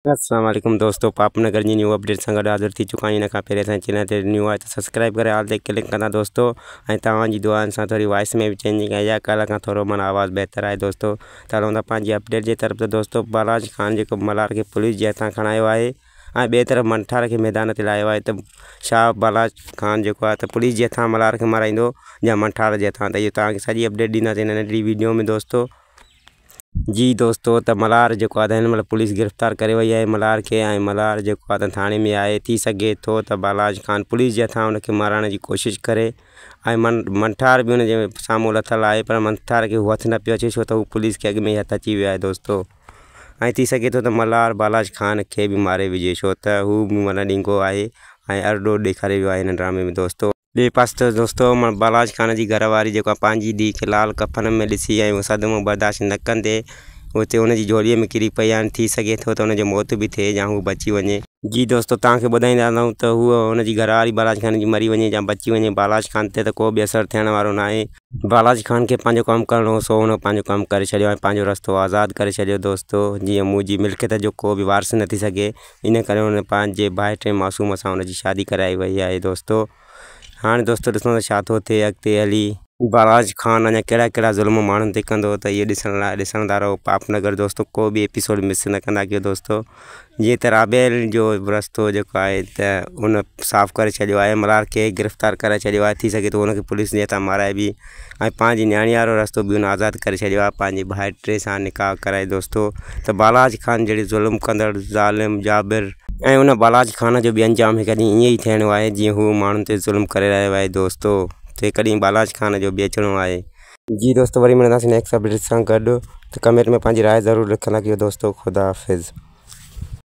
السلام عليڪم دوستو پاپ نگر جي نيو اپڊيٽ سان گڏ حاضر ٿي چڪا آهيون ان کان پهرين اسان چينل تي نيو آهي ته سبسڪرائب ڪري آل تي ڪلڪ ڪندا دوستو ۽ توهان جي دعائن سان ٿوري وائس ۾ به چينجنگ آئي آهي ڪالهه کان ٿورو معنيٰ آواز بهتر آهي دوستو ته هلون ٿا پنهنجي اپڊيٽ جي طرف ته دوستو بالاچ خان جيڪو ملهار کي پوليس جي هٿان کڻايو آهي ۽ ٻئي طرف منٺار کي ميدان تي لاهيو آهي ته شاهه بالاچ خان جيڪو آهي ته پوليس جي هٿان ملهار کي مارائيندو يا منٺار جي هٿان ته اهو توهان کي سڄي اپڊيٽ ڏينداسين هن ننڍڙي ويڊيو ۾ دوستو. جي دوستو ته ملهار جيڪو آهي ته هن مهل پوليس گرفتار ڪري وئي آهي ملهار کي ۽ ملهار جيڪو آهي ته ٿاڻي ۾ آهي ٿي سگهي ٿو ته بالاچ خان پوليس جي هٿان ان کي مارائڻ جي ڪوشش ڪري ۽ منٺار به ان جي سامهون لٿل آهي پر منٺار کي هو هٿ نه پيو اچي ڇو ته هو پوليس کي اڳ ۾ ئي هٿ اچي ويو آهي دوستو ۽ ٿي سگهي ٿو ته ملهار بالاچ خان کي به ماري وجهي ڇو ته هو به معنيٰ ڏينگو آهي ۽ ارڏو ڏيکاري ويو آهي هن ڊرامي ۾ دوستو. ٻئي پاسي تي دوستو بالاچ خان جي گهر واري جيڪا پنهنجي ڌيء کي لال ڪفن ۾ ڏسي ۽ صدمو برداشت نه ڪندي اتي ان جي جهوليء ۾ ڪري پئي هاڻي ٿي سگهي ٿو ته ان جو موت به ٿئي يا هو بچي وڃي. جي دوستو توهان کي ٻڌائيندا هلون ته هوء ان جي گهر واري بالاچ خان جي مري وڃي يا بچي وڃي بالاچ خان تي ته ڪو به اثر ٿيڻ وارو ناهي. بالاچ خان کي پنهنجو ڪم ڪرڻو هو سو هن پنهنجو ڪم ڪري ڇڏيو ۽ پنهنجو رستو آزاد ڪري ڇڏيو دوستو جيئن منهنجي ملڪيت جو ڪو به وارث نه ٿي سگهي ان ڪري هن پنهنجي ڀائٽي معصوم سان هن جي شادي ڪرائي وئي آهي دوستو هاڻي دوستو ڏسون ته ڇا ٿو ٿئي اڳتي هلي. بالاچ خان اڃا ڪهڙا ڪهڙا ظلم ماڻهن تي ڪندو ته اهو ڏسڻ لاء ڏسندا رهو پاپ نگر دوستو ڪو به ايپيسوڊ مس نه ڪندا ڪيو دوستو جيئن ته رابيل جو رستو جيڪو آهي ته ان صاف ڪري ڇڏيو آهي ملهار کي گرفتار ڪري ڇڏيو آهي ٿي سگهي ٿو ان کي پوليس جي هٿان مارائي به ۽ پنهنجي نياڻي وارو رستو به هن آزاد ڪري ڇڏيو آهي پنهنجي ڀائٽي سان نڪاح ڪرائي دوستو ته بالاچ خان جهڙي ظلم ڪندڙ ظالم جابر ۽ ان بالاچ خان جو به انجام هڪ ڏينهن ائين ئي ٿيڻو آهي جيئن هو ماڻهن تي ظلم ڪري رهيو آهي دوستو ته هڪ ڏينهن بالاچ خان جو به اچڻو آهي. جي دوستو وري ملنداسين نيڪسٽ اپڊيٽ سان گڏ ته ڪمينٽ ۾ پنهنجي راء ضرور لکندا ڪيو دوستو خدا حافظ.